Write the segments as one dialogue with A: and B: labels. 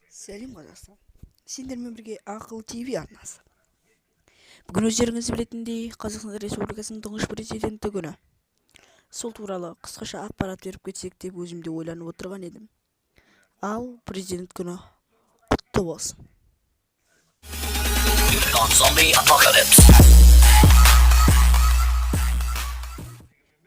A: Сәлем, Қазақстан! Сендермен бірге Ақыл ТВ арнасы. Бүгін, өздеріңіз білетіндей, Қазақстан Республикасының тұңғыш президенті күні. Сол туралы қысқаша ақпарат беріп кетсек деп өзім де ойланып отырған едім. Ал президент күні құтты болсын!
B: Zombie apocalypse.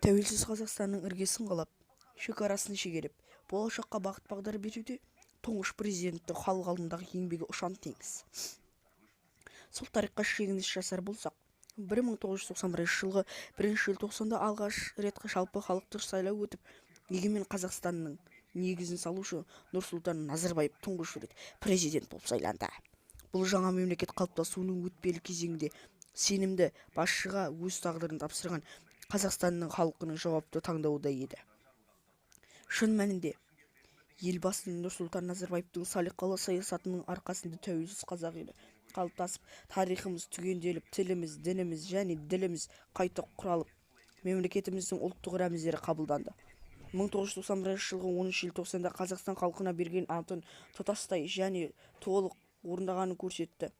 A: Тәуелсіз Қазақстанның іргесін қалап, шекарасын шегелеп, болашаққа бағыт-бағдар беруде тұңғыш президенттің халық алдындағы еңбегі ұшан-теңіз. Сол тарихқа шегініс жасар болсақ, 1991 жылғы 1 желтоқсанда алғаш рет жалпы халықтық сайлау өтіп, егемен Қазақстанның негізін салушы Нұрсұлтан Назарбаев тұңғыш рет президент болып сайланды. Бұл жаңа мемлекет қалыптасуының өтпелі кезеңінде сенімді басшыға өз тағдырын тапсырған Қазақстанның халқының жауапты таңдауы да еді. Шын мәнінде, Елбасы Нұрсұлтан Назарбаевтың салиқалы саясатының арқасында тәуелсіз қазақ елі қалыптасып, тарихымыз түгенделіп, тіліміз, дініміз және діліміз қайта құралып, мемлекетіміздің ұлттық рәміздері қабылданды. 1991 жылғы 10 желтоқсанда Қазақстан халқына берген антын тұтастай және толық орындағанын көрсетті.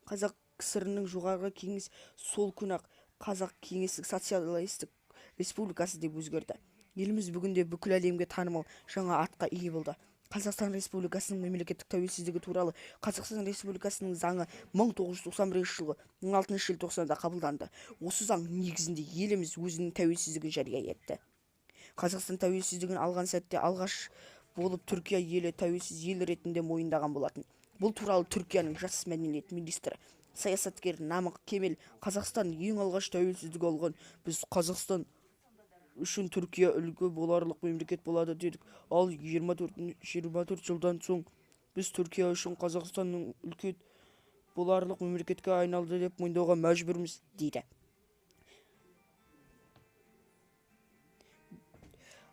A: Қазақ КСР-інің Жоғарғы Кеңесі сол күні-ақ Қазақ Кеңестік Социалистік Республикасы деп өзгерді. Еліміз бүгінде бүкіл әлемге танымал жаңа атқа ие болды. Қазақстан Республикасының мемлекеттік тәуелсіздігі туралы Қазақстан Республикасының заңы 1991 жылғы 16 желтоқсанда қабылданды. Осы заң негізінде еліміз өзінің тәуелсіздігін жария етті. Қазақстан тәуелсіздігін алған сәтте алғаш болып Түркия елі тәуелсіз ел ретінде мойындаған болатын. Бұл туралы Түркияның жас мәдениет министрі, саясаткер Намық Кемел: «Қазақстан ең алғаш тәуелсіздік алған. Біз Қазақстан үшін Түркия үлгі боларлық мемлекет болады дедік. Ал 24 жылдан соң біз Түркия үшін Қазақстанның үлгі боларлық мемлекетке айналды деп мойындауға мәжбүрміз», – дейді.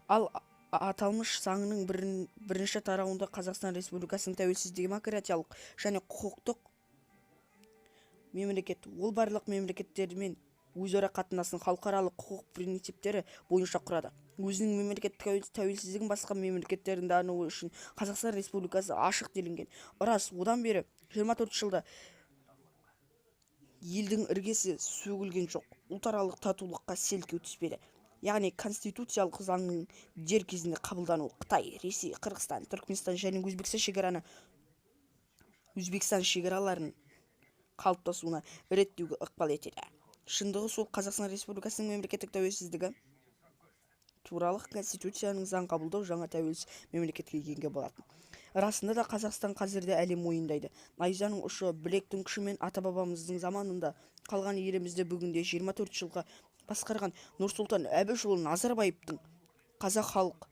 A: Ал аталмыш заңның бірінші тарауында Қазақстан Республикасының тәуелсіз, демократиялық және құқықтық мемлекет, ол барлық мемлекеттермен өзара қатынасын халықаралық құқық принциптері бойынша құрады, өзінің мемлекеттік тәуелсіздігін басқа мемлекеттердің тануы үшін Қазақстан Республикасы ашық делінген. Рас, одан бері 24 жылда елдің іргесі сөгілген жоқ, ұлтаралық татулыққа селкеу түспеді. Яғни конституциялық заңның дер кезінде қабылдануы Қытай, Ресей, Қырғызстан, Түркменстан және Өзбекстан шекараларын қалыптасуына реттеуге ықпал етеді. Шындығы сол, Қазақстан Республикасының мемлекеттік тәуелсіздігі туралы Конституцияның заң қабылдау жаңа тәуелсіз мемлекетке енген болатын. Расында да, Қазақстан қазірде әлем мойындайды. Найзаның ұшы, білектің күшімен ата-бабамыздың заманында қалған елімізді бүгінде 24 жылға басқарған Нұрсұлтан Әбішұлы Назарбаевтың қазақ халық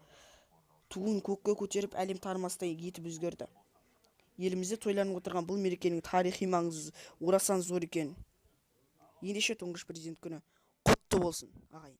A: туын көкке көтеріп, әлем танымастай етіп өзгерді. Елімізде тойланып отырған бұл мерекенің тарихи маңызы орасан зор екен. Ендеше, тұңғыш президент күні құтты болсын, ағайын!